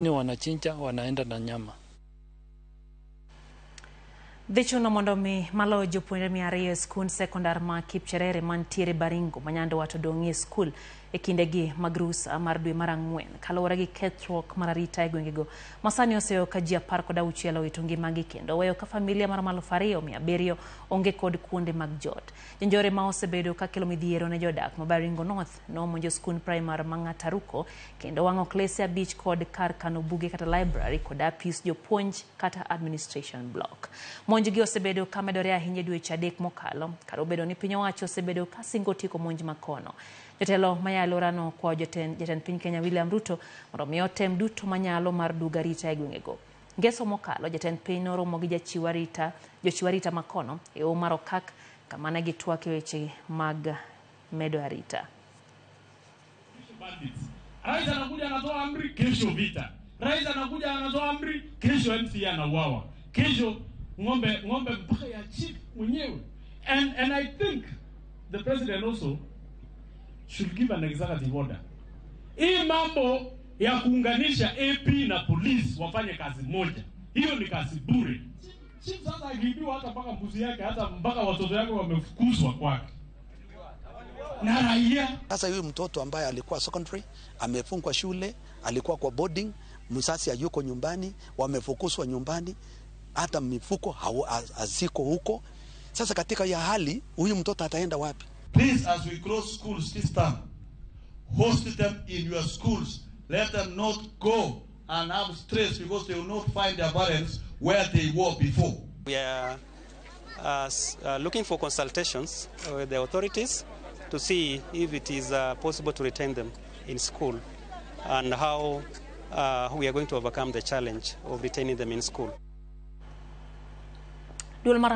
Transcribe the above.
Wanachinja wanaenda na nyama. Dhi chuno mondo mi maloyo jopuonjre 200 e skund sekondar ma Kipcherere mantiere Baringo ma Nyandwat odong'ie skul e kindegi mag rusa mar dwe mar ang'wen kaluwore gi kethruok mar arita e gwengego masani oseyo ka ji 16 owito ngimagi kendo weyo ka familia mar 2700 onge kod kuonde mag jot. Jonjore ma osebedo kakelo midhiero ne jodak ma Baringo North nomonjo skund primar ma Ng'ataruko kendo wang'o klese 5 kod kar kano buge kata library kod apis jopuonj kata administration block. Monjgi osebedo ka medore ahinya e dweche 3 mokalo kar obedo ni piny owacho osebedo ka singo tieko monj makono. Jotelo maya alworano kwayo jatend piny Kenya William Ruto mondo mi otem duto manyalo mar duogo arita e gwengego. Ngeso mokalo jatend piny noromo gi jochiw arita makono e hoho mar Okak kama ne gitwak e weche mag medo arita. Rais anakuja anatoa amri, kesho vita. Rais anakuja anatoa amri, kesho MCA anauawa. Kesho ng'ombe mpaka ya chief mwenyewe. And I think the president also should give an executive order. Hii mambo ya kuunganisha AP na police wafanye kazi moja, hiyo ni kazi bure. Chief sasa akiibiwa hata mpaka mbuzi yake, hata mpaka watoto yake wamefukuzwa kwake na raia. Sasa huyu mtoto ambaye alikuwa secondary amefungwa shule, alikuwa kwa boarding, mzazi hayuko nyumbani, wamefukuzwa nyumbani, hata mifuko haziko huko. Sasa katika ya hali huyu mtoto ataenda wapi? Please, as we close schools this term, host them in your schools. Let them not go and have stress because they will not find their parents where they were before. We are looking for consultations with the authorities to see if it is possible to retain them in school and how we are going to overcome the challenge of retaining them in school. Duol mar